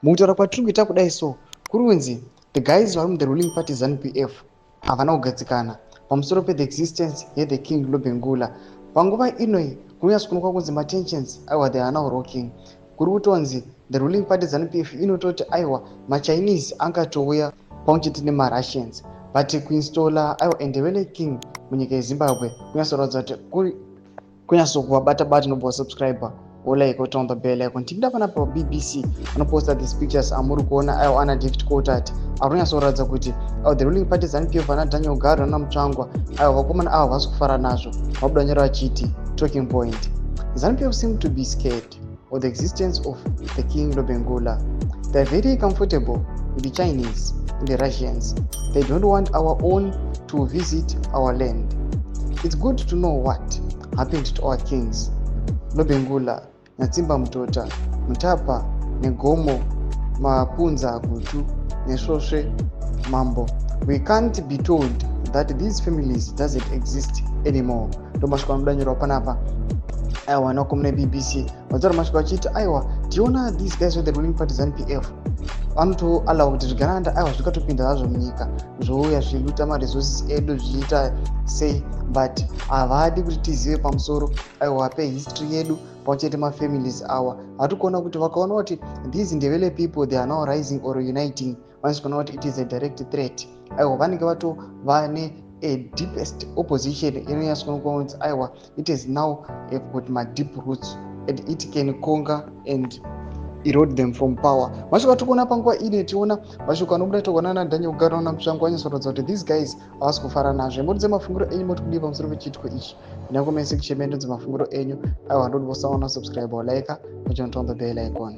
Mukutaura kwatiri kuita kudai, so kuri kunzi the guys vari muthe ruling party ZANU PF havana kugadzikana pamusoro pethe existence yethe King Lobengula. Panguva inoi kunonyatsokuonekwa kunzi matensions, aiwa, they are now rocking. Kuri kutonzi the ruling party ZANU PF inototi, aiwa, maChinese angatouya pamwe chete nemaRussians, but kuinstalla, aiwa, Ndebele king munyika yeZimbabwe kunyatsoratidza kuti kuri kunyatsokuvabata bata. Nobva wasubscribe, wolike, woturn the bell icon. Tipinda panapa paBBC, vanoposta these pictures amuri kuona, aiwa, ana David Coltart ari kunyatsoratidza kuti, aiwa, the ruling party ZANU PF, ana Daniel Garwe nana Mutsvangwa, aiwa, vakomana ava havasi kufara nazvo. Vabuda nyora vachiti, "Talking point: ZANU PF seem to be scared of the existence of the King Lobengula. They are very comfortable with the Chinese and the Russians. They don't want our own to visit our land. It's good to know what happened to our kings Lobengula, Nyatsimba Mutota, Mutapa Negomo, Mapunza Gutu Nesvosve Mambo. We can't be told that these families doesn't exist anymore." Ndo mashoko anodanyorwa panapa, aiwa, nakomuna BBC vataura mashoko achiti, aiwa, tiona these guys with the ruling party ZANU PF vanotoallowa kuti zvigananda, aiwa, zvikatopinda zvazvo munyika, zvouya zvichiluta maresources edu, zvichiita sei, but havadi kuti tizive pamusoro, aiwa, pehistory yedu pamwe chete mafamilies awa. Hatiri kuona kuti vakaona kuti these Ndebele people, they are now rising or uniting, vanozvikuona kuti it is a direct threat. Aiwa, vanenge vatova ne a deepest opposition inonyatsokuonekwa kunzi, aiwa, it is now have got madeep roots and it can conquer and erode them from power. Mashoko atiri kuona panguva ino, tiona mashoko anobuda tokuona naDaniel Garwe naMutsvangwa, anyatsoratidza kuti these guys havasi kufara nazvo. Moti dzemafungiro enyu, moti kudii pamusoro pechiitiko ichi? Ina comment section mendo dzemafungiro enyu. Aiwa, ndoti vosaona, subscribe, like, uchiturn on the bell icon.